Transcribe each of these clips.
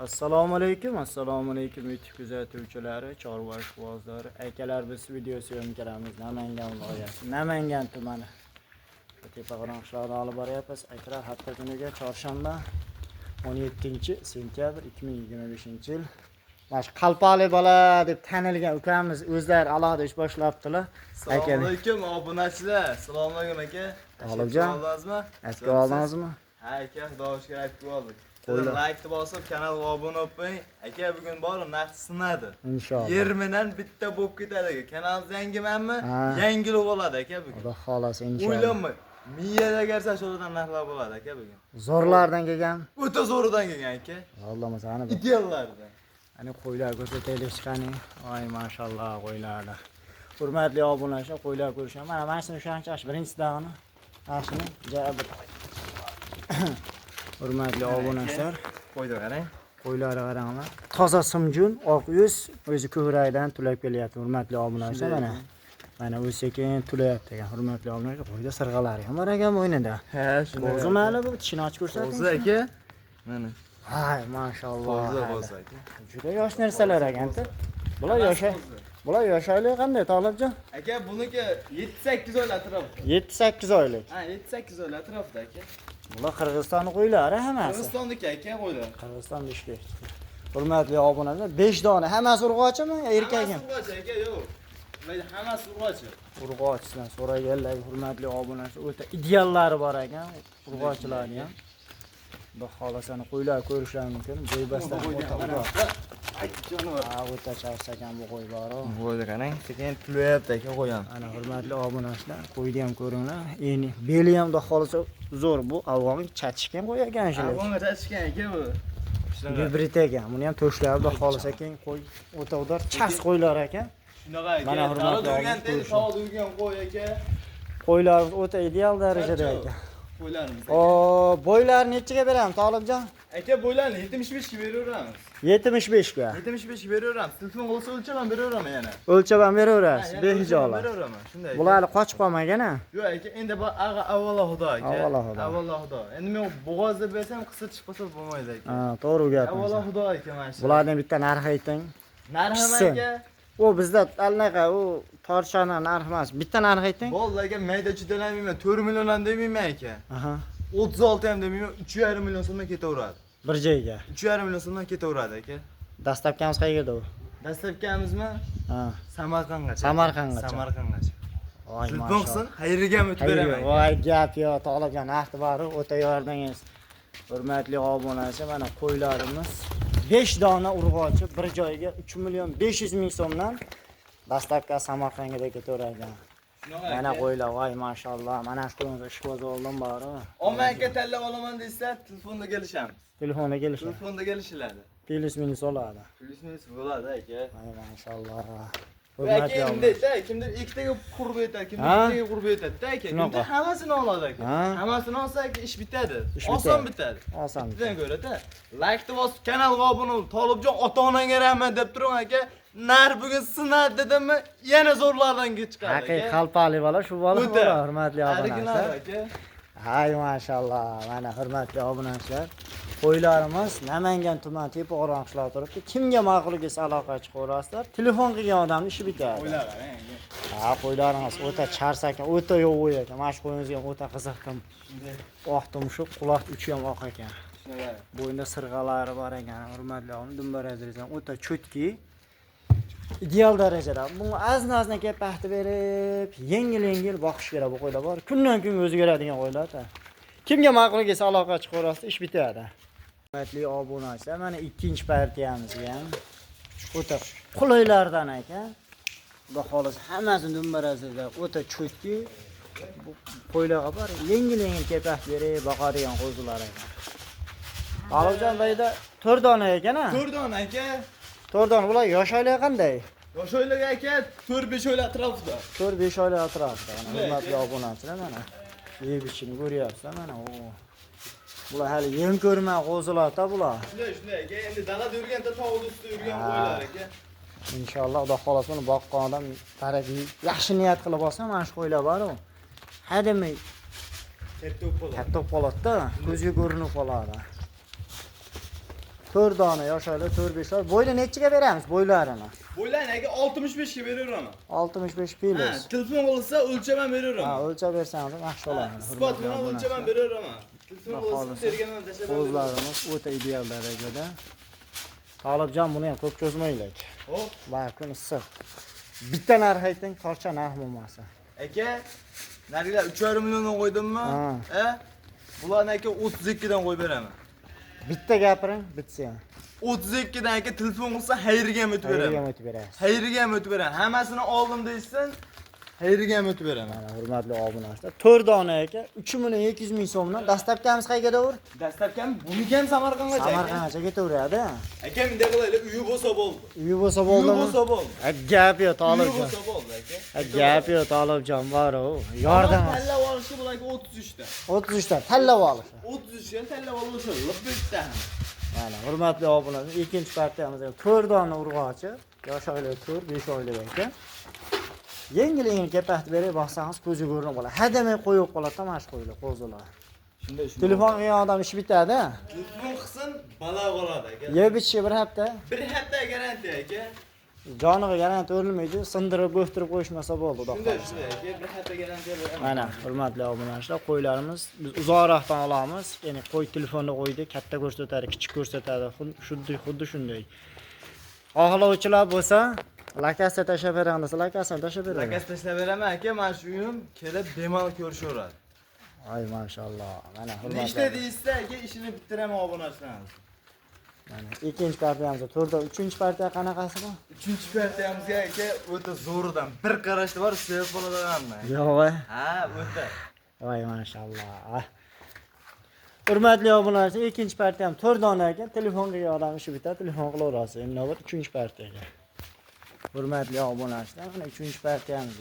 Assalomu alaykum, assalomu alaykum YouTube kuzatuvchilari, chorva ishqibozlari, akalar, biz video syomkalarimiz Namangan viloyati, Namangan tumani Tepaqo'rg'on qishlog'ida olib boryapmiz. Akalar, hafta kuniga chorshanba, 17 sentyabr 2025 yil. Mana shu qalpoqli bola deb tanilgan ukamiz o'zlari alohida ish boshlabdilar. Assalomu alaykum, obunachilar. Assalomu alaykum, aka. Tolibjon. Oldingizmi? Aytib oldingizmi? Ha, aka, xudoga shukr, aytib oldik. Qo'ylar. Like bosib, kanalga obuna bo'lib qo'ying. Aka, bugun bor narx sinadi. Inshaalloh. Yerminan bitta bo'lib ketadi, aka. Kanal yangimanmi? Ha. Yangilik bo'ladi, aka, bugun. Xudo xolasa, inshaalloh. O'ylanma. Miyada kelsa shulardan narxlar bo'ladi, aka, bugun. Zo'rlardan kelgan. O'ta zo'ridan kelgan, aka. Allohimiz ana bu. Ideallardan. Hani qo'ylar ko'rsataylik chiqani. Voy, mashalloh, qo'ylarni. Hurmatli obunachilar, qo'ylar ko'rishgan. Mana shuni ushanchi birinchisidag'ini. Mana shuni bir. Hurmatli obunachilar, Qo'ydi, qarang. Qo'ylarga qaranglar. Toza simjun, oq yuz, o'zi ko'krakdan tulab kelyapti, hurmatli obunachilar, mana. Mana o'zi sekin tulayapti ekan, hurmatli obunachilar. Qo'yda sirg'alari ham bor ekan bo'ynida. Ha, shunday. Qo'zi mayli bu, tishini ochib ko'rsating. Qo'zi, aka. Mana. Hay, mashalloh. Qo'zi, qo'zi, aka. Juda yosh narsalar ekan-da. Bular yosha. Bular yosh oylik qanday, Tolibjon? Aka, buniki 7-8 oylik atrofida. 7-8 oylik. Ha, 7-8 oylik atrofida, aka. Bular Qirg'iziston qo'ylari hammasi. Qirg'izistonniki, aka, qo'ylar. Qirg'iziston Bishkek. Hurmatli obunachilar, 5 dona hammasi urg'ochimi, erkagimi? Hammasi urg'ochi, aka, yo'q. Bular hammasi urg'ochi. Urg'ochisidan so'raganlar, hurmatli obunachilar, o'ta ideallari bor ekan, urg'ochilarni ham. Xudo xohlasani qo'ylar ko'rishlari mumkin. Bo'ybasdan o'ta uzoq. Ha, o'ta chars ekan bu qo'y bor. Qo'yni qarang, sekin tulayapti, aka, qo'yam. Ana, hurmatli obunachilar, qo'yni ham ko'ringlar. Endi beli ham, xudo xohlasa, zo'r. Bu afg'on chatishgan qo'y ekan shular. Afg'onga chatishgan, aka, bu. Gibrid ekan. Buni ham toshlari, xudo xohlasa, keyin qo'y o'ta udar chas qo'ylar ekan. Shunaqa, aka. Mana, hurmatli Tog'da yurgan, obunachilar. tog'da yurgan qo'y, aka. Qo'ylarimiz o'ta ideal darajada ekan. Qo'ylarimiz. O, bo'ylarni nechiga beramiz, Tolibjon? Aka, bo'ylarni 75 ga beraveramiz. 75 ga. 75 ga beraveramiz. Telefon qilsa, o'lchab ham beraveraman yana. O'lchab ham beraverasiz, Ha, yana behijolat. o'lchab ham beraveraman. Shunday, aka. Bular hali qochib qolmagan a? Yo'q, aka, endi bu ag'a avvalo xudo, aka. Avvalo Xudo. Avvalo xudo. Endi men bo'g'oz deb bersam, qisir chiqib qolsa bo'lmaydi, aka. Ha, to'g'ri Avvalo gapingiz. xudo, aka, mana shu. Bularning bitta narxi ayting. Narxi Pishsin. aka. U bizda anaqa u torchani narxi emas. Bitta narx ayting. Bo'ldi, aka, mayda chudalanmayman. 4 million ham demayman, aka. Aha. 36 ham demayman, 3,5 million so'mdan ketaveradi. Bir joyga. 3,5 million so'mdan ketaveradi, aka. Dastlabkamiz qayerda u? Dastlabkamizmi? Ha. Samarqandgacha. Samarqandgacha. Samarqandgacha. Voy, Telefon mashalloh. qilsin, qayerga ham o'tib beraman, aka. Voy, gap yo'q, Tolibjon narxi bor, o'ta yordingiz. Hurmatli obunachi, mana qo'ylarimiz 5 dona urg'ochi bir joyga 3 million 500 ming so'mdan dastlabki Samarqandga ketaveradi. Shunaqa, Mana aka. qo'ylar, voy, mashalloh. Mana shu qo'yimiz ishqiboz oldim bor. Olma, aka, tanlab olaman desa, telefonda kelishamiz. Telefonda kelishadi. Telefonda kelishiladi. Plyus minus oladi. Plyus minus bo'ladi, aka. Voy, mashalloh. Bu aka Hurmatli endi obunachi. da, kimdir ikkitaga qurbi yetadi, kimdir Ha? bittaga qurbi yetadi, aka. Shunaqa. Kimdir hammasini oladi, aka. Ha? Hammasini olsa, aka, ish bitadi. Ish Oson bitadi. bitadi. Oson. Bittadan ko'ra-da. Like bosib, kanalga obuna bo'l. Tolibjon, ota-onangga rahmat deb turing, aka. Nar bugun sinadi dedimmi, yana zo'rlardan chiqadi, Haqiqiy aka. qalpali bola shu bola O'ta. bola, hurmatli Original, obunachilar. aka. Hay, mashalloh. Mana, hurmatli obunachilar, qo'ylarimiz Namangan tuman Tepaqo'rg'on qishlog'ida turibdi. Kimga ma'qul kelsa, aloqa chiqaverasizlar. Telefon qilgan odamning ishi bitadi. Qo'ylar qarang, aka. Ha, qo'ylarimiz o'ta chars ekan, o'ta yovvoyi ekan. Mana shu qo'yimizga ham o'ta qiziqdim. Oq tumshuq, quloq uchi ham oq ekan. Shunaqa. Bo'ynida sirg'alari bor ekan, hurmatli obuna, dumbarazlar ham o'ta cho'tki. Ideal darajada. Bunga ozgina kelib paxta berib, yengil-yengil boqish kerak bu qo'ylar bor. Kundan kunga o'zgaradigan qo'ylar-da. Kimga ma'qul kelsa, aloqa chiqaverasiz, ish bitadi. Hurmatli obunachilar, mana ikkinchi partiyamizga ham o'ta qulaylardan ekan. Xudo xohlasa, hammasi dumbarasida o'ta cho'tki. Bu qo'ylarga bor, yengil-yengil kepak berib boqadigan qo'zilar ekan. Tolibjon, bu yerda 4 dona ekan a? 4 dona, aka. 4 dona. Bular yosh oylik qanday? Yosh oylik, aka, 4-5 oylik atrofida. 4-5 oylik atrofida. Mana, Shunday, hurmatli aka. obunachilar, mana yeb ichishini ko'ryapsizlar, mana o. Bular hali yem ko'rmagan qo'zilar-da bular. Shunday, shunday, aka. Endi dalada yurganda, tog'da ustida yurgan Ha. qo'ylar, aka. Inshaalloh, Xudo xohlasa, uni boqqan odam baraka yaxshi niyat qilib olsa, mana shu qo'ylar bor-u. Hademay Katta bo'lib qoladi. Katta bo'lib qoladi-da, ko'zga ko'rinib qoladi. 4 dona yosh oylik, 4-5 oy. Bo'yni nechiga beramiz bo'ylarini? Bo'ylarni aka 65 ga beraverman. 65 Ha, plus. telefon qilsa o'lchab ham beraverman. Ha, o'lchab bersangiz ham yaxshi bo'ladi. Isbot bilan o'lchab ham beraverman. Telefon Xudo qilsa xohlasa. tergandan tashlab ham beraverman. Qo'zlarimiz o'ta ideal darajada. Tolibjon buni ham ko'p cho'zmaylik. Hop. Bor kun issiq. Bitta narx ayting, torcha narx bo'lmasa. Aka, narigilar 3,5 milliondan qo'ydimmi? Ha. E? Bularni aka 32 dan qo'yib beraman. Bitta gapiring, bitsa ham. 32 dan aka telefon qilsa xayriga ham o'tib Qayerga ham beraman. o'tib berasiz. Xayriga ham o'tib beraman. Hammasini oldim deysin, xayriga ham o'tib beraman. Mana hurmatli obunachilar, 4 dona aka 3 million 200 ming so'mdan dastlabkamiz qayerga davr? Dastlabki buniki ham Samarqandgacha. aka. Samarqandgacha ketaveradi. Aka bunday qilaylik, uyi bo'lsa bo'ldi. Uyi bo'lsa Uyi bo'ldimi? bo'lsa bo'ldi. Ha, gap yo'q Uyi Tolibjon. bo'lsa bo'ldi aka. Ha, gap yo'q Tolibjon bor u. Yordam. Tanlab olishga bularga 33 ta. 33 ta tanlab olish. 33 ta tanlab olishi lip bitta. Mana hurmatli obunachilar, ikkinchi partiyamizda 4 dona urg'ochi, yosh oylik 4-5 oylik ekan. Yengil yengil kapakni berib boqsangiz ko'zi ko'rinib qoladi. Hademay qo'yib qoladi mana shu qo'ylar, qo'zilar. Shunday shunday. Telefon qilgan odam ishi bitadi. Telefon qilsin, balo qoladi aka. Yeb ichishi bir hafta. Bir hafta garantiya aka. Joniga garantiya o'rilmaydi, sindirib, bo'htirib qo'yishmasa bo'ldi, xudo Shunday xohlasa. shunday aka, bir hafta garantiya beraman. Mana hurmatli obunachilar, qo'ylarimiz biz uzoqroqdan olamiz. Ya'ni qo'y telefonda qo'ydi, katta ko'rsatadi, kichik ko'rsatadi. Xuddi shunday. Xohlovchilar bo'lsa, lakasiya tashlab beraman desa, lakasini tashlab beraman. Lakas tashlab beraman aka, mana shu uyim kelib bemalol ko'rishaveradi. Ay maşalloh. Mana hurmatli. Nechta deyishsa aka, ishini bittiraman obunachilarimiz. Mana ikkinchi partiyamiz to'rtta, uchinchi partiya qanaqasi bu? Uchinchi partiyamizga aka o'ta zo'ridan bir qarashda bor sevib qoladiganmi? Yo'q. Ha, o'ta. Voy maşalloh. Hurmatli obunachilar, ikkinchi partiyam 4 dona ekan. Telefon qilgan odam ishi bitadi, telefon qilaverasiz. Endi navbat uchinchi partiyaga. Hurmatli obunachilar, mana uchinchi partiyamiz.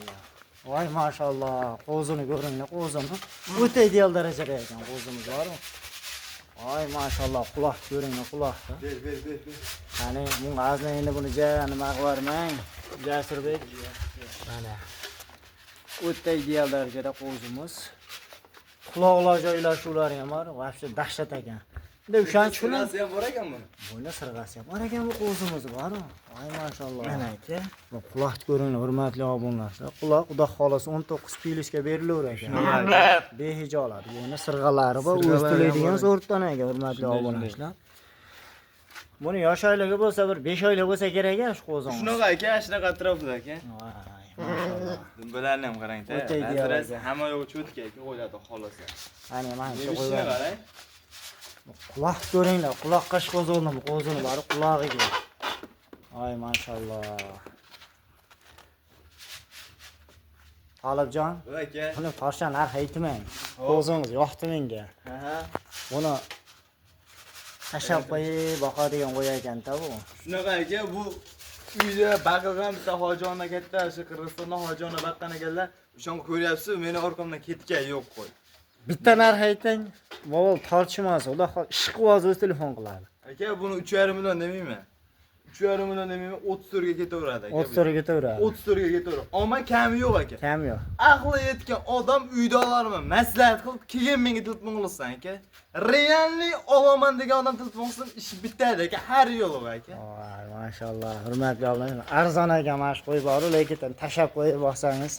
Voy maşalloh, qo'zini ko'ringlar, qo'zini. O'ta ideal darajada ekan qo'zimiz bor. Voy maşalloh, quloq ko'ringlar, quloqni. Ber, ber, ber, ber. Qani, bunga ozgina endi buni ja nima qilib Jasurbek. Mana. O'ta ideal darajada qo'zimiz. Quloqlar joylashuvlari ham bor, вообще dahshat ekan. Endi o'shancha shuni Sirg'asi ham bor ekan buni. Buni sirg'asi ham bor ekan bu qo'zimiz bor. Voy maşalloh. Mana aka. Bu quloqni ko'ringlar, hurmatli obunachilar. Quloq xudo xolasa 19 plusga berilaver ekan. Behijolat. Buni sirg'alari bor, o'z Sirg'alari ham to'laydigan bor. zo'rdan ekan, hurmatli Shunday, obunachilar. Buni yosh oyligi bo'lsa bir 5 oylik bo'lsa kerak a shu qo'zimiz. Shunaqa aka, shunaqa atrofida aka. Voy maşalloh. Dumbalarni ham qarang-da. O'ta ideal Razrez aka. hamma yo'q cho'tka aka qo'yiladi xolasa. Qani mana shu Yemishini qo'yib. qarang. Quloq ko'ringlar, quloqqa qo'zg'oldim, qo'zini bari qulog'iga. Voy maşalloh. Tolibjon, Aka. buni toshdan narx aytmang. Hop. Qo'zingiz yoqdi menga. Ha. Buni tashlab qo'yib boqadigan qo'y ekan-da bu. Shunaqa aka, bu uyda baqilgan bitta hojona katta, shu Qirg'izistonda hojona baqqan ekanlar. O'shani ko'ryapsiz, meni orqamdan ketgan yo'q qo'y. Bitta narx ayting, mavol tortishmas, xudo xohlasa ishqiboz o'zi telefon qiladi. Aka, buni 3,5 million demayman. 3,5 million demayman, 34 ga ketaveradi aka. 34 ga ketaveradi. 34 ga ketaveradi. Ammo kami yo'q aka. Kam yo'q. Aqli yetgan odam uyda olarman, maslahat qilib keyin menga telefon qilsin aka. Realni olaman degan odam telefon qilsin, ish bitadi aka, har yo'li aka. Voy, maşalloh, hurmatli obunachilar, arzon ekan mana shu qo'y bor, lekin tashlab qo'yib boqsangiz,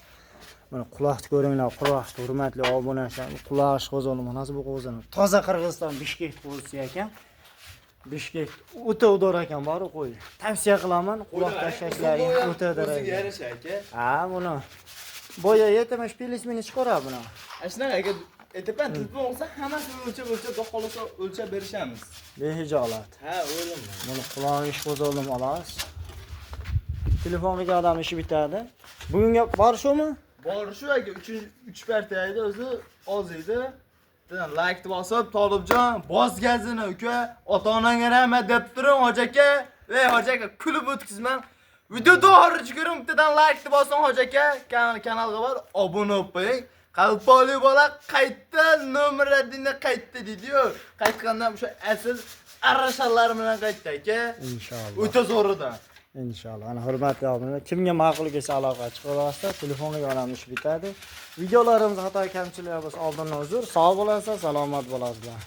mana quloqni ko'ringlar, quloqni hurmatli obunachilar, quloq qo'zini, mana bu qo'zini. Toza Qirg'iziston Bishkek qo'zisi ekan. Bishkek o'ta udor ekan bor qo'y. Tavsiya qilaman, quloq tashlashlari o'ta O'ziga darajada. yarasha aka. Ha, buni bo'yi 70 plis mini chiqaradi buni. Shunaqa aka, aytaman, telefon qilsa hammasini o'lchab o'lchab xudo xohlasa o'lchab berishamiz. Behijolat. Ha, o'ylayman. Buni qulog'i ish qo'zg'oldim xolos. Telefon qilgan odam ishi bitadi. Bugunga bor shumi? Bor shu aka, 3 partiya edi, o'zi oz edi. Bittadan like bosib, Tolibjon bos gazini uka, ota-onangga rahmat deb turing hoji aka. Ey hoji aka, kulib o'tkazman. Video to'g'ri ko'ring, bittadan like bosing hoji aka, kanalga bor, obuna bo'lib qo'ying. Qalpoli bola qaytdi, nomeradini qaytdi deydi-yu. Qaytganda o'sha asl arashalar bilan qaytdi aka. Inshaalloh. O'ta zo'ridan. Inshaalloh. Ana hurmatli obunachilar, kimga ma'qul kelsa aloqa chiqaverasizlar, telefonga yonamiz ish bitadi. Videolarimizda xato kamchiliklar bo'lsa oldindan uzr. Sog' bo'lasizlar, salomat bo'lasizlar.